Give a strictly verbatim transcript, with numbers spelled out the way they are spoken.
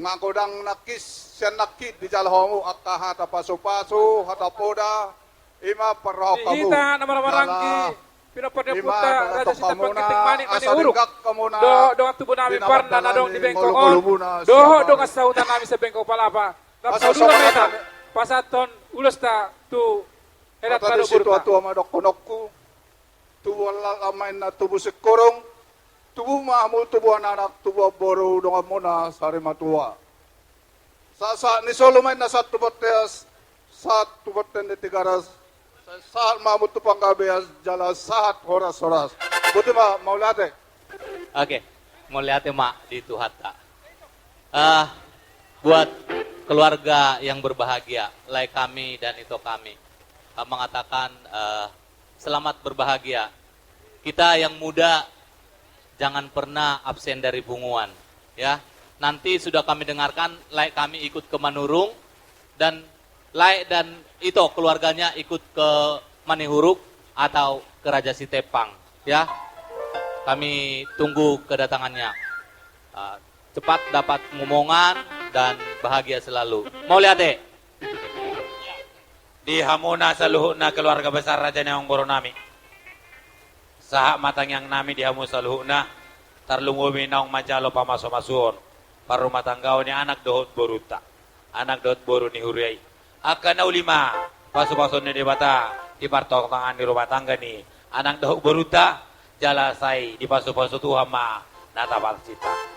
Nunga godang nangkin sian nangkin dijalo hamu angka hata pasupasu, hata poda, ima parrohahon hamu. Di hita na marhahamaranggi, pinompar ni ompunta Raja Sitopang Ginting Manik Maniuruk, dohot dongan tubu nami Parna na adong di Bengkong on, dohot dongan sahuta nami se-Bengkong Palapa. Rap saudara meta pasahathon ulosta tu hela. Mata ni situa-tua ma dohononku. Tubuan laklak ma inna tubu singkoru, tubu ma hamu tubuan anak, tubuan boru, dongan muna sari matua. Sahat-sahat ni solu ma inna sahat tu bontean, sahat tu bontean ni Tigaras, sahat ma hamu tu Panggabean, jala sahat horas-horas. Boti ma, mauliate. Oke, mauliate ma di Tuhanta. Eh, buat keluarga yang berbahagia, lae kami dan ito kami, eh, mengatakan, eh, selamat berbahagia. Kita yang muda jangan pernah absen dari punguan, ya. Nanti sudah kami dengarkan, lae kami ikut ke Manurung, dan lae dan ito keluarganya ikut ke Maniuruk atau ke Raja Sitepang, ya. Kami tunggu kedatangannya. Ah, cepat dapat momongan dan bahagia selalu. Mauliate. Di hamuna saluhutna keluarga besar Raja Nainggolan boru nami. Sahat ma tangiang nami di hamu saluhutna, tarlumobi naung manjalo pamasu-masuon parrumatanggaon ni anak dohot borunta, anak dohot boru ni huria i. Angka na uli ma pasu-pasuon ni Debata di partontangan ni rumah tangga ni anak dohot borunta, jala sai dipasu-pasu Tuhan ma na tapatsinta.